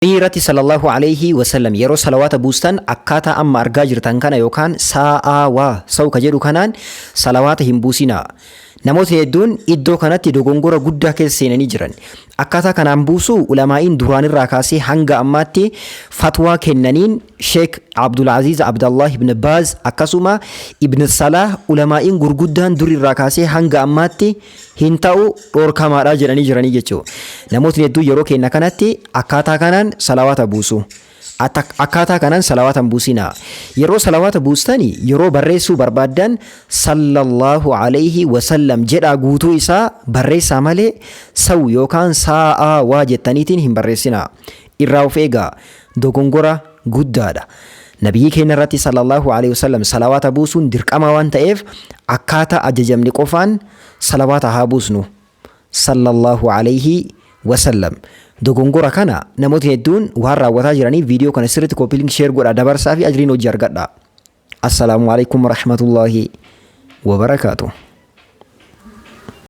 Irratti sallallahu alayhi wasallam yeroo salawaata buustan akkaataa amma argaa jirtan kana yookaan saa'aa waa saw ka jedhu kanaan salawaata hin buusinaa. Namoota hedduun iddoo kanatti dogongora guddaa keessa seenanii jiran. Akkaataa kanaan buusuu ulamaa'iin duraanirraa kaasee hanga ammaatti fatwaa kennaniin Sheek Abdulaziz Abdallah ibn Baaz akkasuma Ibn Salah ulamaa'iin gurguddaan durirraa kaasee hanga ammaatti hin ta'u, dhoorkamaadha jedhanii jiranii jechuudha. Namootni hedduun yeroo keenya kanatti akkaataa kanaan salawaata buusu. Akkaataa kanaan salawaata hin buusinaa. Yeroo salawaata buustani, yeroo barreessuu barbaaddan sallallahu alayhi wasallam jedhaa guutuu isaa barreessaa malee saw yookaan saa'aa waa jettaniitiin hin barreessinaa. Irraa of eegaa. Dogongora guddaadha. Nabiyyi keenya irratti sallallahu alayhi wasallam salawaata buusuun dirqama waan ta'eef akkaataa ajajamne qofaan salawaata haa buusnu. Sallallahu alayhi wasallam. Dogongora kana namootni hedduun waan raawwataa jiraniif viidiyoo kana sirriitti copy link, share godhaa dabarsaa fi ajriin hojii argadha. Assalaamu alaikum warahmatullaahi wabarakaatuh.